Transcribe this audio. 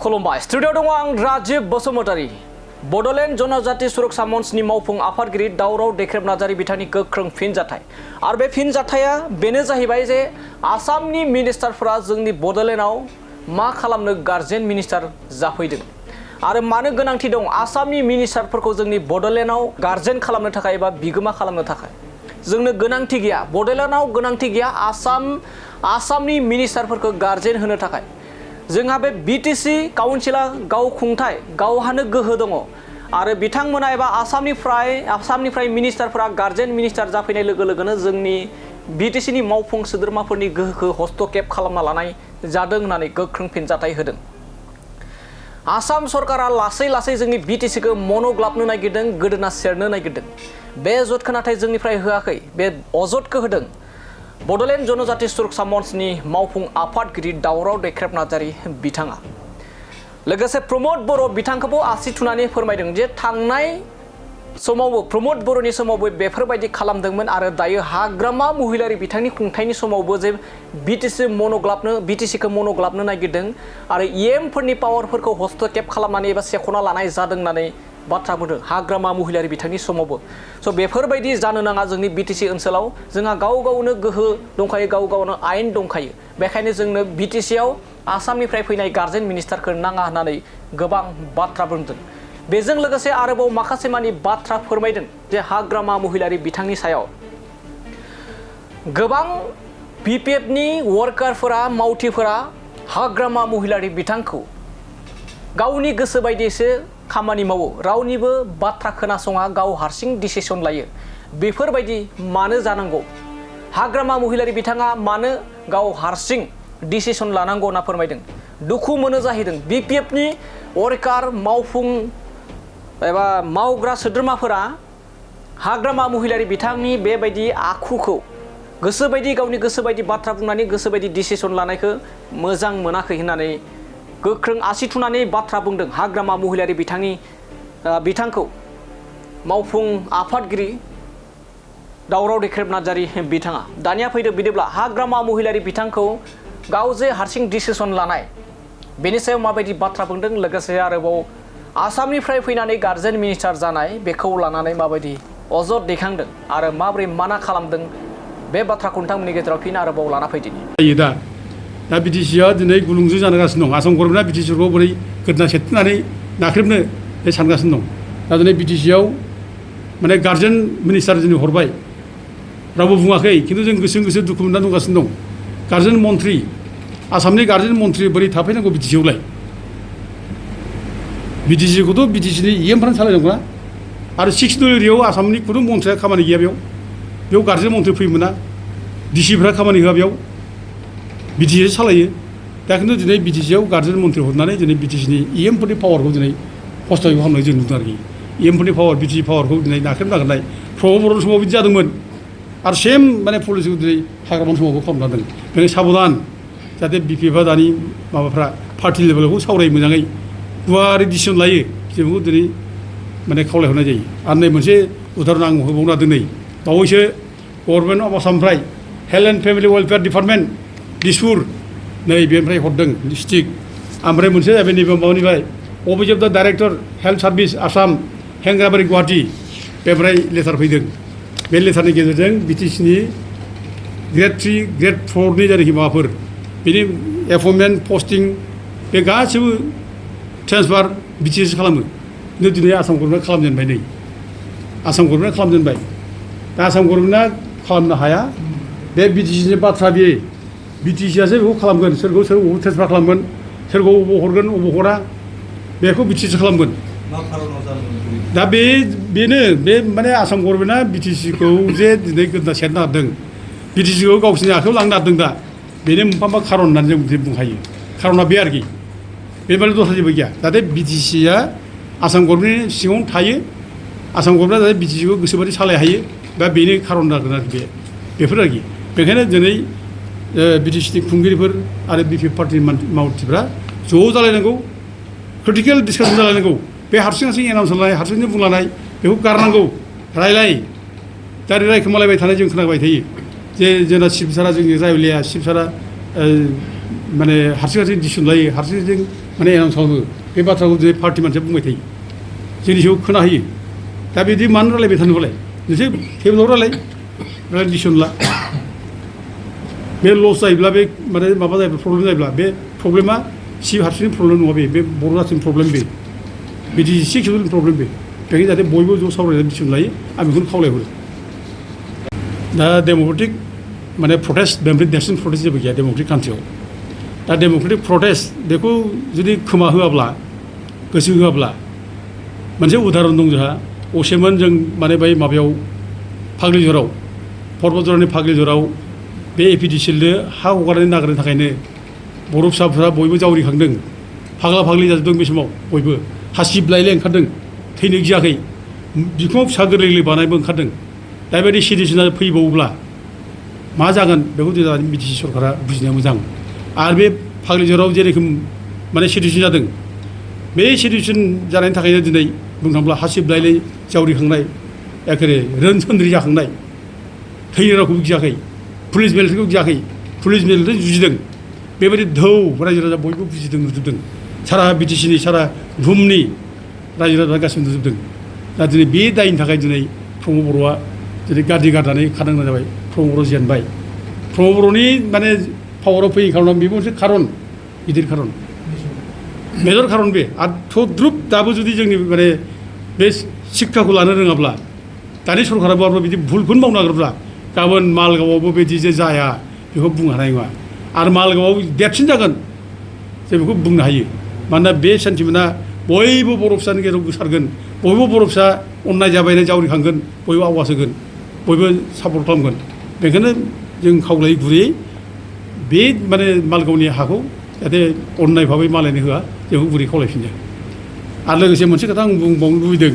खुलुमबाय स्टुडिअ दङ आं राजीब बसुमतारी बड'लेण्ड जनजाति सुरक्षा मन्चनि मावफुं आफादगिरि दावराव दैख्रेब नार्जारी बिथांनि गोख्रों फिनजाथाय आरो बे फिनजाथाया बेनो जाहैबाय जे आसामनि मिनिस्टारफोरा जोंनि बड'लेण्डआव मा खालामनो गार्जेन मिनिस्टार जाफैदों आरो मानो गोनांथि दं आसामनि मिनिस्टारफोरखौ जोंनि बड'लेण्डआव गार्जेन खालामनो थाखाय एबा बिगोमा खालामनो थाखाय जोंनो गोनांथि गैया बड'लेण्डआव गोनांथि गैया आसामनि मिनिस्टारफोरखौ गार्जेन होनो थाखाय जोंहा बे बिटिसि काउन्सिला गाव खुंथाय गावहानो गोहो दङ आरो बिथांमोना एबा आसामनिफ्राय मिनिस्टारफोरा गार्जेन मिनिस्टार जाफैनाय लोगो लोगोनो जोंनि बिटिसिनि मावफुं सोद्रोमाफोरनि गोहोखौ हस्तक्षेप खालामना लानाय जादों होननानै गोख्रों फिनजाथाय होदों। आसाम सरकारा लासै लासै जोंनि बिटिसिखौ मन'ग्लाबनो नागिरदों गोदोना सेरनो नागिरदों बे अजदखौ नाथाय जोंनिफ्राय होआखै बे अजदखौ होदों बड'लेण्ड जनजाति सुरक्षा मन्चनि मावफुं आफादगिरि दावराव दैख्रेब नार्जारी बिथाङा लोगोसे प्रमद बर' बिथांखौबो आसि थुनानै फोरमायदों जे थांनाय समावबो प्रमद बर'नि समावबो बेफोरबायदि खालामदोंमोन आरो दायो हाग्रामा महिलारि बिथांनि खुंथायनि समावबो जे बिटिसिखौ मन'ग्लाबनो नागिरदों आरो इएमफोरनि पावारफोरखौ हस्तक्षेप खालामनानै एबा सेख'ना लानाय जादों होननानै बाथ्रा बुंदों हाग्रामा महिलारि बिथांनि समावबो स' बेफोरबायदि जानो नाङा जोंनि बिटिसि ओनसोलाव जोंहा गाव गावनो गोहो दंखायो गाव गावनो आयेन दंखायो बेखायनो जोंनो बिटिसिआव आसामनिफ्राय फैनाय गार्जेन मिनिस्टारखौ नाङा होननानै गोबां बाथ्रा बुंदों बेजों लोगोसे आरोबाव माखासे मानि बाथ्रा फोरमायदों जे हाग्रामा महिलारि बिथांनि सायाव गोबां बिपिएफनि वार्कारफोरा मावथिफोरा हाग्रामा महिलारि बिथांखौ गावनि गोसो बायदिसो खामानि मावो रावनिबो बाथ्रा खोनासङा गाव हारसिं डिसिसन लायो बेफोरबायदि मानो जानांगौ हाग्रामा महिलारि बिथाङा मानो गाव हारसिं डिसिसन लानांगौ होनना फोरमायदों दुखु मोनो जाहैदों बिपिएफनि वार्कार मावफुं एबा मावग्रा सोद्रोमाफोरा हाग्रामा महिलारि बिथांनि बेबायदि आखुखौ गोसोबायदि गावनि गोसोबायदि बाथ्रा बुंनानै गोसोबायदि डिसिसन लानायखौ मोजां मोनाखै होननानै गोख्रों आसि थुनानै बाथ्रा बुंदों हाग्रामा महिलारि बिथांखौ मावफुं आफादगिरि दावराव दैख्रेब नार्जारी बिथाङा दानिया फैदो बिदिब्ला हाग्रामा महिलारि बिथांखौ गाव जे हारसिं डिसिसन लानाय बेनि सायाव माबायदि बाथ्रा बुंदों लोगोसे आरोबाव आसामनिफ्राय फैनानै गार्जेन मिनिस्टार जानाय बेखौ लानानै माबायदि अजद दैखांदों आरो माबोरै माना खालामदों बे बाथ्राखौ नोंथांमोननि गेजेराव फिन आरोबाव लाना फैदिनि दा बिटिसिआ दिनै गुलुंजों जागासिनो दं आसाम गभर्नमेन्टआ बिटिसिखौ बोरै गोदना सेथनानै नाख्रेबनो बे सानगासिनो दं दा दिनै बिटिसिआव माने गार्जेन मिनिस्टार दिनै हरबाय रावबो बुङाखै खिन्थु जों गोसो दुखु मोनना दंगासिनो दं गार्जेन मन्थ्रि आसामनि गार्जेन मन्थ्रि बोरै थाफैनांगौ बिटिसिआवलाय बिटिसिखौथ' बिटिसिनि इएमफ्रानो सालायनांगौना आरो 6 नं एरियायाव आसामनि खुनु मन्थ्रिया खामानि गैया बेयाव गार्जेन मन्थ्रि फैयोमोना डिसिफ्रा खामानि होआ बेयाव बिटिसि सालायो दा खिन्थु दिनै बिटिसिआव गार्जेन मन्थ्रि हरनानै दिनै बिटिसिनि इएमफोरनि पावारखौ दिनै हस्तक्षेप खालामनाय जों नुदों आरोखि इएमफोरनि पावार बिटिसि पावारखौ दिनै नाख्रेबनो नागिरनाय प्रमद बर' समाव बिदि जादोंमोन आरो सेम माने पलिसिखौ दिनै हाग्रामानि समावबो खालामना दोन बेखायनो साबधान जाहाथे बिपिएफआ दानि माबाफ्रा पार्टि लेभेलावबो सावरायो मोजाङै गुवारै डिसिसन लायो जोंखौ दिनै माने खावलायहरनाय जायो आरो नै मोनसे उदाहरन आं होबावना दिनै बावैसो गभर्नमेन्ट अफ आसामनिफ्राय health and family welfare department Dispur नै बेनिफ्राय हरदों डिस्ट्रिक्ट ओमफ्राय मोनसे जाबाय नैबे माबानिफ्राय office of the director health service Assam Hengrabari Guwahati बेनिफ्राय लेटार फैदों बे लेटारनि गेजेरजों बिटिसिनि ग्रेड 3 ग्रेड 4नि जायनाखि माबाफोर बेनि एपइन्टमेन्ट पस्टिं बे गासैबो ट्रेन्सफार बिटिसि खालामो खिन्थु दिनै आसाम गभर्नमेन्टआ खालामजेनबाय नै आसाम गभर्नमेन्टआ खालामजेनबाय दा आसाम गभर्नमेन्टआ खालामनो हाया बे बिटिसिनि बाथ्रा बे बिटिसिआसो बेखौ खालामगोन सोरखौ अबाव ट्रेन्सफार खालामगोन सोरखौ अबाव हरगोन अबाव हरा बेखौ बिटिसि खालामगोन दा बेनो बे माने आसाम गभर्नमेन्टआ बिटिसिखौ जे दिनै गोदना सेरनो हादों बिटिसिखौ गावसोरनि आखायाव लांनो हादों दा बेनो मोनफा खारन होननानै जों बुंनो हायो खारना बे आरोखि बे माने दस्रा जेबो गैया जाहाथे बिटिसिआ आसाम गभर्नमेन्टनि सिङावनो थायो आसाम गभर्नमेन्टआ जाहाथे बिटिसिखौ गोसोबायदि सालायनो हायो दा बेनो खारन जागोन आरोखि बेफोर आरोखि बेखायनो दिनै बिटिसिनि खुंगिरिफोर आरो बिपिएफ पार्टिनि मावथिफ्रा ज' जालायनांगौ क्रिटिकेल डिसकासन जालायनांगौ बे हारसिं एनाउन्स लानाय हारसिंनो बुंलानाय बेखौ गारनांगौ दा रायखोमालायबाय थानाय जों खोनाबाय थायो जे जोंना चिफ सारा जोंनि रायलाया चिफ सारा माने हारसिं डिसिसन लायो हारसिं माने एनाउन्स खालामो बे बाथ्राखौ दिनै पार्टि मानसिया बुंबाय थायो जोंनि सायाव खोनाहोयो दा बिदि मानो रायलायबाय थानोबालाय नोंसोर टेबोलाव रायलाय डिसिसन ला बे लस जायोब्ला बे माने माबा जायोब्ला प्रब्लेम जायोब्ला बे प्रब्लेमा सि हारसिंनि प्रब्लेम नङा बे बर' जाथिनि प्रब्लेम बे बिदि एसे खेबनि प्रब्लेम बे बेखायनो जाहाथे बयबो ज' सावरायनानै डिसिसन लायो आं बेखौनो खावलायहरो दा डेम'क्रेटिक माने प्रटेस्ट बेनिफ्राय देरसिन प्रटेस्ट जेबो गैया डेम'क्रेटिक कान्ट्रियाव दा डेम'क्रेटिक प्रटेस्ट बेखौ जुदि खोमा होआब्ला गोसो होआब्ला मोनसे उदाहरन दं जोंहा असेमोन जों माने बै माबायाव फाग्लिजराव पर्बतजरानि फाग्लिजराव बे एपिडिसिएलनो हा हगारनानै नागिरनो थाखायनो बर' फिसाफोरा बयबो जावरिखांदों फाग्ला फाग्लि जाजोबदों बे समाव बयबो हासिब लायलाय ओंखारदों थैनो गियाखै बिखुङाव फिसा गोरलै गोरलै बानायबो ओंखारदों दा बेबायदि सिटुवेसना फैबावोब्ला मा जागोन बेखौ जों बिटिसि सरकारा बुजिनाया मोजां आरो बे फाग्लिजराव जेरोखोम माने सिटुवेसन जादों बे सिटुवेसन जानायनि थाखायनो दिनै बुंनो थाङोब्ला हासिब लायलाय जावरिखांनाय एखेबारे रोनसोन्द्रि जाखांनाय थैनो रावखौबो गियाखै पुलिस मिलिटारिखौ गियाखै पुलिस मिलिटारि जुजिदों बेबायदि धौ रायजो राजा बयबो बुजिदों नुजोबदों सारा बिटिसिनि सारा बुहुमनि रायजो राजा गासिबो नुजोबदों दा दिनै बे दायनि थाखाय दिनै प्रमद बर'आ दिनै गारजि गारनानै खारनांगौ जाबाय प्रमद बर' जेनबाय प्रमद बर'नि माने पावाराव फैयि खारनाव बेबो मोनसे खारन गिदिर खारन मेजर खारन बे आरो थद्रुब दाबो जुदि जोंनि माने बे शिक्षाखौ लानो रोङाब्ला दानि सरकाराबो बिदि भुलखौनो मावनो नागिरब्ला गाबोन मालगावआवबो बिदि जे जाया बेखौ बुंनो हानाय नङा आरो मालगावआव देरसिन जागोन जों बेखौ बुंनो हायो मानोना बे सेन्टिमेन्टआ बयबो बर' फिसानि गेजेराव गोसारगोन बयबो बर' फिसा अननाय जाबायना जावरिखांगोन बयबो आवाज होगोन बयबो सापर्ट खालामगोन बेखायनो जों खावलायो गुरैयै बे माने मालगावनि हाखौ जाहाथे अननाय भाबै मालायनो होआ जों गुरै खावलायफिनो आरो लोगोसे मोनसे खोथा आं बुंबावनो लुबैदों